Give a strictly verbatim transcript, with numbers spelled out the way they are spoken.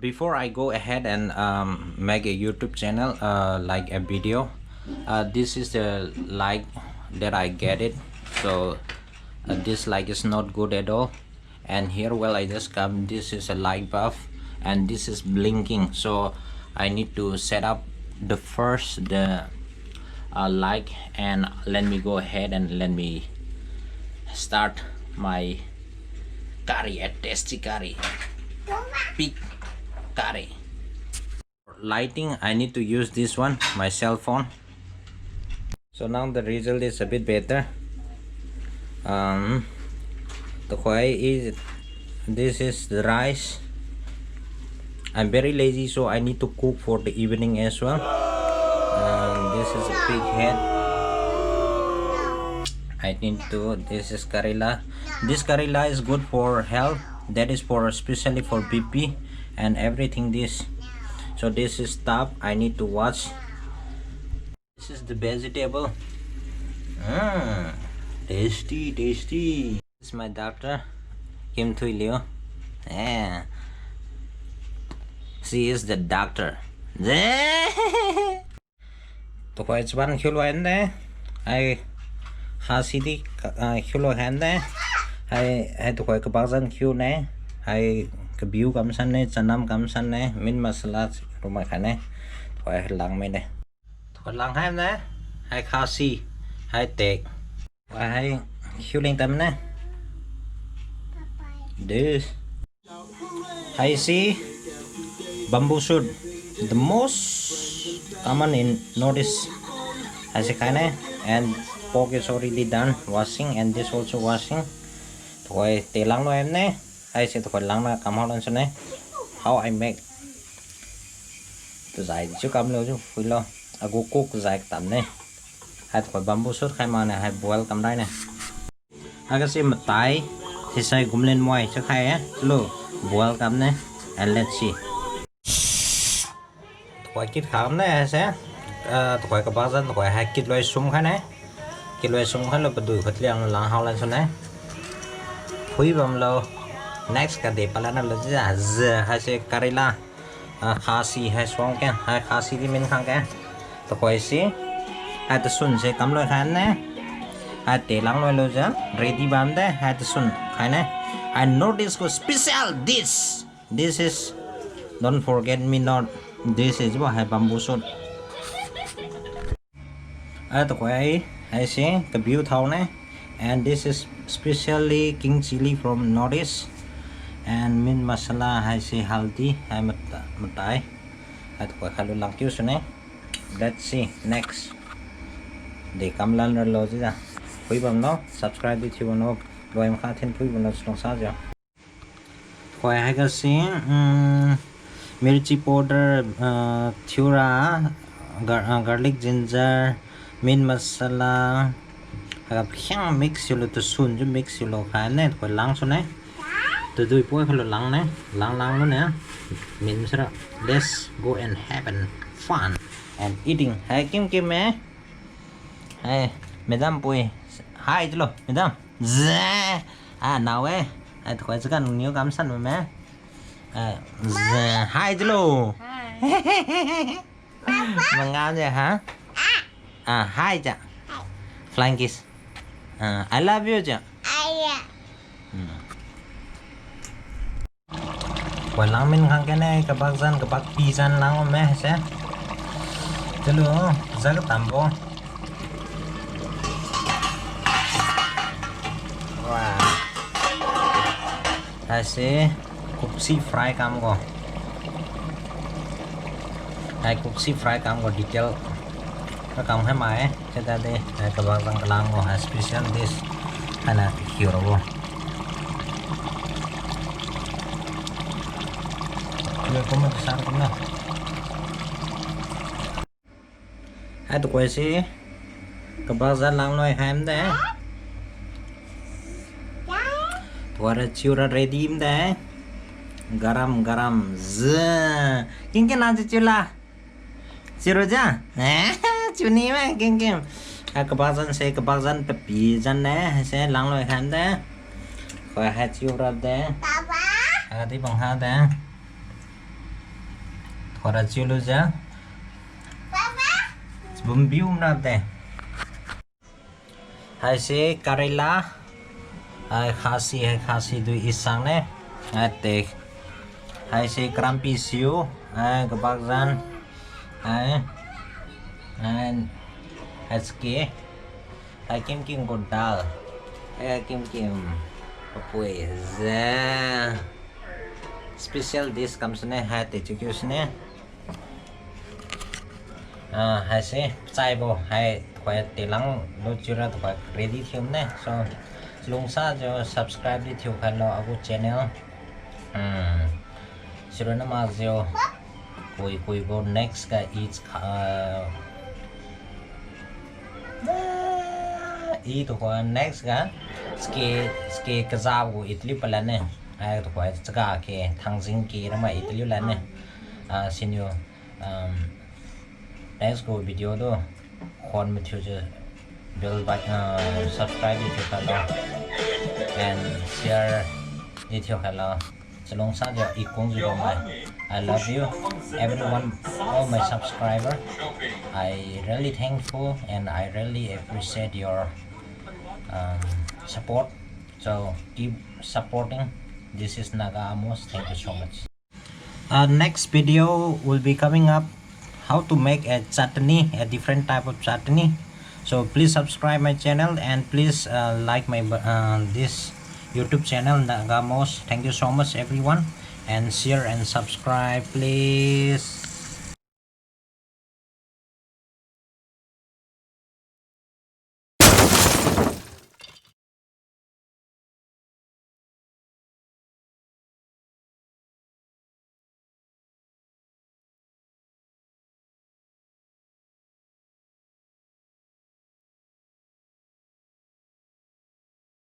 Before I go ahead and um, make a YouTube channel, uh, like a video, uh, this is the like that I get it. So uh, this like is not good at all. And here, well, I just come. This is a light bulb, and this is blinking. So I need to set up the first the uh, like, and let me go ahead and let me start my curry, a tasty curry, pig curry. Lighting, I need to use this one, my cell phone. So now the result is a bit better. Um, the khuai is, this is the rice. I'm very lazy, so I need to cook for the evening as well. Um, this is a pig head. I need to, this is karela. This karela is good for health. That is for, especially for B P and everything this. So this is stuff I need to watch. This is the vegetable. Ah, tasty, tasty. This is my doctor, Kim Thui Liu. Yeah. She is the doctor. Tukhoi chaban khiu loi ne. Hai, ha sidi, ah, khiu loi khan ne. Hai, hai tukhoi kabak zan khiu ne. Hai, kabiu kamsan ne, chanam kamsan ne, meat masala rumai khan ne. Tukhoi lang me ne. Tukhoi lang hai ne. Hai khasi, hai tek. Hai, hai khiu leng tam ne. This. Haise bamboo shoot, the most common in Northeast. Haise khaine, and pork is already done washing, and this also washing. Tukhoi telang lo em ne, haise tukhoi langna kam hao lan sune. How I make. Tuzai chiu kam lo chiu phui lo. Agu cook zai tam ne. Hai tukhoi bamboo shoot khai mane, hai boil kam rai ne. Haiga si matai, sisai gumlen moi chakhai e, chiulu boil kam ne, and let's see. Tukhoi kit kham ne haise, ah, tukhoi kabak zan tukhoi hai kit loi sum khai ne. Kit loi sum khai lo padui khat liang lang hao lan sune. Phui bam lo, next kade palan lo ji, ji haise karela. Ah, khasi hai suang ke, hai khasi di min khang ke. Tukhoi si, hai tasun se kam loi khan ne. Hai telang loi lo ja, ready bam de, hai tasun khai ne. Hai Northeast gu special dish. This is, don't forget me not. This is what, hai bamboo shoot. Hai tukhoi, haise kabiu thao ne. And this is specially king chilli from Northeast. And meat masala, haise haldi, hai mata-, matai. Hai tukhoi khai lu lang kiu sune. Let's see next. De kam lan ra lo ji da. Phui bam lo, subscribe di thiu bam lo. Loi makha thin phui bam lo chalungsa ji. Tukhoi haiga si, um, mirchi powder, uh, thiura, gar-, uh, garlic, ginger, meat masala, haiga pakhiang mix thiulu tasun chiu mix thiulu khai ne, tukhoi lang sune. Tadui poi khailu lang ne, lang lang lu ne. Min sira, let's go and have an fun and eating. Hai kim kim e. Hai, madam pui. Hai chiulo, madam. Zai. Ah, nao e. Hai, tukhoi chagan niu kamsan me. Ah, zai. Hai chiulo. Mangam je, ha? Ah, hai ja. Flying kiss. Ah, I love you ja. Hmm. Koi lang min khang kene, kabak zan, kabak pi zan lang me se. Chiulu, za katambo. Wah. Haise, kupsi fry kambo. Hai kupsi fry kambo detail. Kakam hai mai, chiuda de, hai kabak zan kalang bo, hai special dish. Haina kiu rabo. Chiu kum kasar kumna. Hai tukhoi si, kabak zan langloi khaimde. Tukhoi ra chiura ready mde. Garam, garam, zi. King king nang chiu chiula. Chiura ja? Eh, chiuni ma, king king. Hai kabak zan se, kabak zan papi zan ne, se langloi khaimde. Tukhoi hai chiura de. Papa. Hai di bang ha de. Khuara chiulujiu. Bumbiu mrade. Haise karela. Hai khasi, hai khasi du isang ne. Hai te. Haise karampi siu. Hai kabakzan. Hai. Hai. Hai sike. Hai kimkim gu dal. Hai kimkim. Papui. Ze. Special dish kam sune, hai te chiukiu sune. Ah, haise, chaibo, hai, tuhoi tilang lu chiura tuhoi ready thiu ne. So, chalungsajiu subscribe di thiukhailo agu channel. Hmm. Sirona makjiu, kui kuibo next ga i, ah, i tuhoi next ga, sike, sike kaza gu i taliu palan ne. Hai tuhoi chaga ke, thangjing ke ramai i taliu lan ne. Ah, siniu, um, next gu video tu, khon mathiujiu bell button, ah, subscribe di thiukhailo. And share di thiukhailo. Chalungsajiu i kungjiu bammai. I love you, everyone, all my subscriber. I really thankful and I really appreciate your, um, support. So keep supporting. This is Naga Amos. Thank you so much. Uh, next video will be coming up how to make a chutney, a different type of chutney. So please subscribe my channel and please, uh, like my, uh, this YouTube channel, Naga Amos. Thank you so much, everyone, and share and subscribe, please.